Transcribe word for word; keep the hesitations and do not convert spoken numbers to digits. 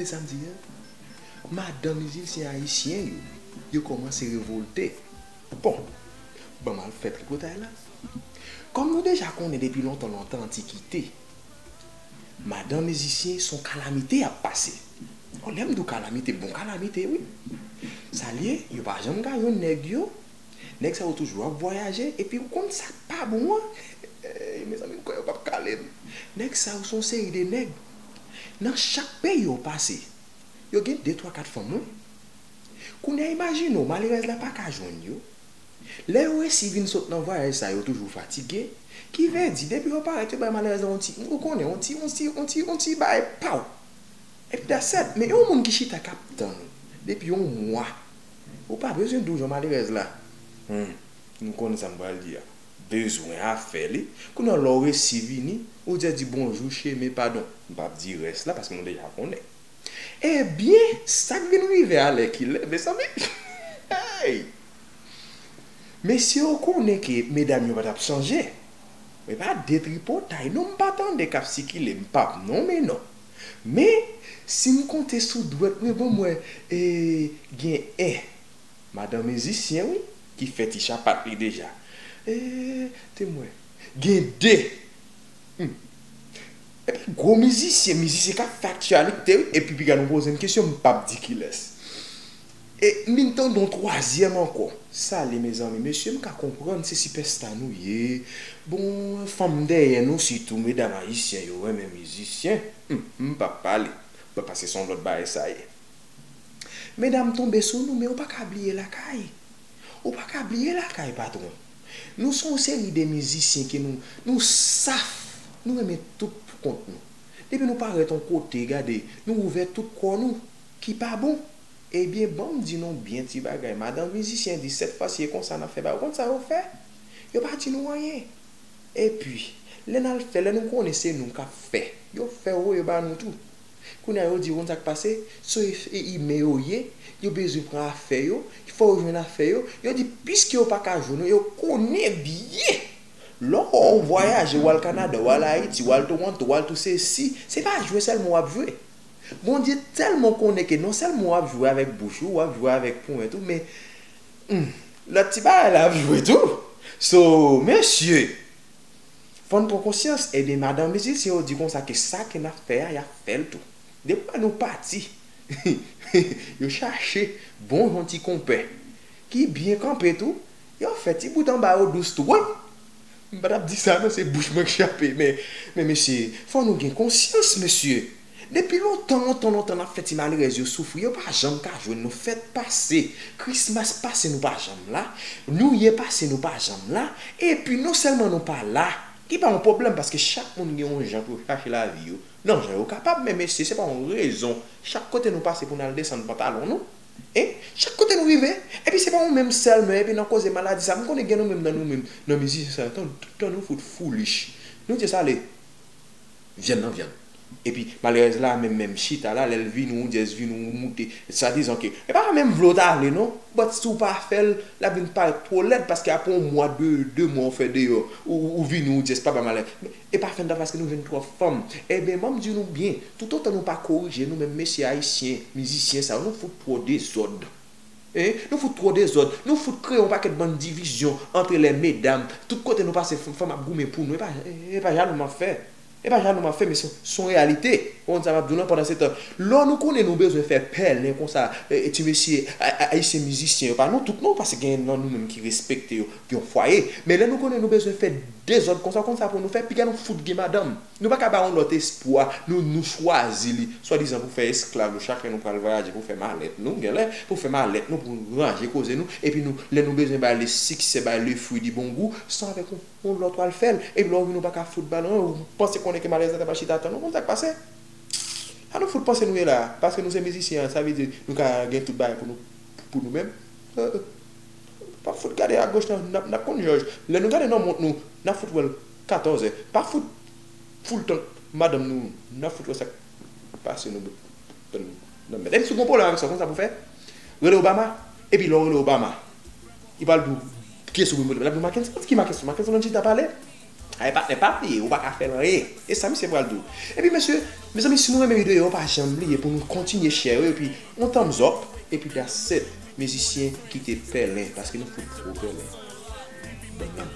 Tande sa m di a? Madan mizisyen ayisyen yo, yo kòmanse revolte. Bon, ban m al fè tripotay la. Kòm nou deja konnen depi lontan, lontan antikite, madan mizisyen se yon kalamite y ap pase. Bon, lè m di w kalamite, bon kalamite wi. Sa l ye, yo pa janm ka jwenn nèg yo. Nèg sa yo toujou ap vwayaje, epi ou konn sa k pa bon an? Ey, mezanmi, m kwè yo p ap kale m. Nèg sa yo se yon seri de nèg. Nan chak peyi yo pase, yo gen de, twa, kat fanm wi. Kounye a imajine w, malerèz la pa ka jwenn yo. Lè yo resi vin sot nan vwayaj sa, yo toujou fatige. Ki vle di, depi yo parèt, yo bay malerèz la yon ti, ou konnen, yon ti, yon ti, yon ti, yon ti bay, paw. Epi that's it. Men yon moun ki chita k ap tann ou depi yon mwa, ou pa bezwen di w jan malerèz la. Hmm, m konn sa m pral di a. Bezwen afè li. Kounye a lè w resi vini, ou di a di bonjou, cheme, padon. M p ap di rès la paske nou deja konnen. Ebyen, sa k vin rive alèkile, mezanmi? Hey! Mesye yo konnen ke medam yo pa t ap chanje. E pa de tripotay non m pa tande k ap sikile, m p ap nonmen non. Men, si m konte sou dwèt mwen, bon, mwen, e, gen en madan mizisyen, wi, ki fè ti chapat li deja. E, te mwen, gen de. Hmm. Epi gwo mizisyen, mizisyen k ap fè aktyalite, wi, epi piga nou poze m kesyon, m p ap di kilès. E m vin tande yon twazyèm ankò. Sa li, mezanmi, mesye, m ka konprann se sipèsta nou ye. Bon, fanm dèyè nou, sitou medam ayisyen, yo renmen mizisyen. Hmm, m p ap pale. Bon, paske se yon lòt bagay sa ye. Medam tonbe sou nou, men ou pa ka bliye lakay. Ou pa ka bliye lakay, patwon. Nou se yon seri de mizisyen ke nou, nou saf, nou renmen tout pou kont nou. Depi nou parèt yon kote, gade, nou ouvè tout kò nou, ki pa bon. Ebyen, ban m di nou byen ti bagay. Madan mizisyen di, sèt fwa si e konsa n ap fè bagay. Ou konn sa yo fè? Yo pa di nou anyen. Epi, lè n al fè, lè nou konnen se nou k ap fè, yo fè woye ba nou tou. Kounye a, yo di, ou konn sa k pase? Se e, imen yo ye, yo bezwen pran afè yo, fò yo jwenn afè yo. Yo di, piske yo pa ka jwenn yo, yo konnen byen. Lè w vwayaje, w al Kanada, w al Ayiti, w al Toronto, w al tou sesi, se pa jwe sèlman w ap jwe. Bondye tèlman konnen ke non sèlman w ap jwe avèk bouch ou, w ap jwe avèk ponyèt ou, men, hmm, lòt ti bagay la ap jwe tou. So, mesye, fò n pran konsyans, ebyen, madan mizisyen yo di konsa ke sa ke n ap fè a, y ap fè l tou. Depi lè nou pati, yo chache bon jan ti konpè ki byen kanpe tou, yo fè ti bout anba yo dous tou. Wi, m pa t ap di sa non, se bouch mwen k chape, men, men mesye, fò nou gen konsyans, mesye. Depi lontan, lontan, lontan n ap fè ti malerèz yo soufri, yo pa janm ka jwenn nou. Fèt pase, Krismas pase, nou pa janm la. New Year pase, nou pa janm la. Epi non sèlman nou pa la, ki pa yon pwoblèm, paske chak moun gen yon jan pou yo chache lavi yo. Nan jan yo kapab, men mesye, se pa yon rezon. Chak kote nou pase pou n al desann pantalon nou. E chak kote nou rive, epi se pa ou menm sèlman, epi nan koze maladi sa, m konnen gen nou menm nan nou menm, nan mizisyen sa, tan, tan nou fout foulich. Nou di sa ale, vyann nan vyann. Epi malerèz la menm, menm chita la, lè l vini, ou dyèz vini, ou moute, swadizan ke, e pa menm vle w ta ale non, but si w pa fè l, l ap vin parèt twò lèd, paske apre yon mwa, de, de mwa ou fè deyò, ou, ou vini, ou dyèz pa ba malè. E pa fè n ta paske nou jwenn twòp fanm. Ebyen, ban m di nou byen, toutotan nou pa korije nou menm mesye ayisyen, mizisyen sa yo, nou fout twò dezòd. Hein? Nou fout twò dezòd. Nou fout kreye yon pakèt bann divizyon antre lè medam. Tout kote nou pase, fanm, fanm ap goumen pou nou. E pa, e pa jalou m ap fè. E pa jalou m ap fè, men se, se yon reyalite. Ou konn sa m ap di w lan, pandan se tan. Lò nou konnen nou bezwen fè pèlen konsa, e, e, ti mesye, a, a, ayisyen mizisyen yo, pa nou tout non, paske gen nan nou menm ki respekte yo, ki yon fwaye. Men lè nou konnen nou bezwen fè dezòd konsa, ou konn sa pou nou fè, piga nou fout gen madanm. Nou pa ka ba yon lòt espwa, nou, nou chwazi li, swadizan pou fè esklav nou, chak lè nou pral vwayaje, pou fè malèt nou, genlè, pou fè malèt nou, pou ranje koze nou, epi nou, lè nou bezwen bay le siksè, bay le fwi di bon gou, se avèk yon, yon lòt w al fè l, epi lè w vini ou pa ka fout ba l anyen, ou panse konnen ke malerèz la ta pral chita tann ou, konn sa k pase? Sa nou fout panse nou ye la, paske nou se mizisyen an, sa vle di nou ka gen tout bagay pou nou, pou nou menm? Euh, Pa fout gade agoch nan, n ap, n ap konn jòj. Lè nou gade nan mont nou, n ap fout wè l katòzè. Pa fout foul tank madanm nou, n ap fout wè sa k pase nou bout nan mèt. Epi si w gen pwoblèm avèk sa, konn sa pou w fè? Rele Obama, epi lè w rele Obama, li pral di w kiyès ou vin rele. L ap di w Mackenson, ki Mackenson? Mackenson nan chita pale. Ay patnè, pa bliye, ou pa ka fè l anyen. E sa misye pral di w. Epi mesye, mezanmi, si nou renmen videyo yo, pa janm bliye pou nou kontinye share yo, epi yon thumbs up, epi that's it. Mizisyen kite pèlen, paske nou fout gwo pèlen. Bann nan.